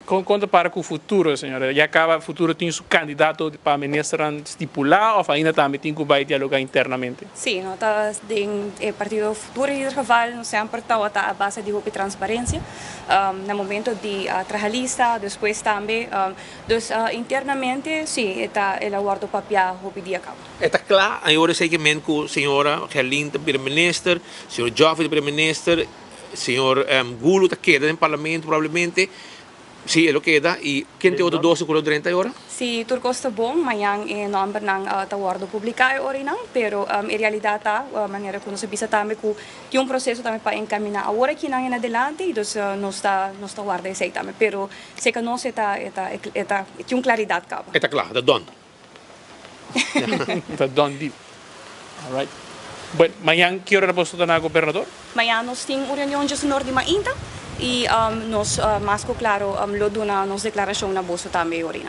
Kon ta para ku Futuro, señora? Ya kaba Futuro tin su kandidato pa ministernan stipulá òf ainda tambe tin ku bai dialogá internamente? Sí, no ta den e partido Futuro in ieder geval nos semper tabata a base di hopi transparencia na momento di traha lista, despues tambe. Dus internamente sí e ta el a wordo papia hopi dia kaba. E ta kla ayora esei ke men ku señora Gerlin ta bira minister, señor Geoffrey ta bira minister, Señor Gulu ta keda den parlamento probablemente. Sí, e lo keda. Y ken ta e otro dos cu lo drenta e ora? Si tur cos ta bon, mañan e nombernan ta wordo publica e ora einan, pero e realidad ta, manera cu nos a bisa tambe, cu tin un proceso tambe pa encamina awor akinan en adelante, y dus nos ta nos ta warda esey tambe. Pero seca nos e ta e ta e ta tin un claridad caba. E ta cla, ta done. Ta done deal. Alright. Bueno, mañan ki ora ta boso ta na gobernador? Mañan nos tin un reunion djes un or di mainta y nos mas cu claro lo duna nos declaracion na boso tambe e orina.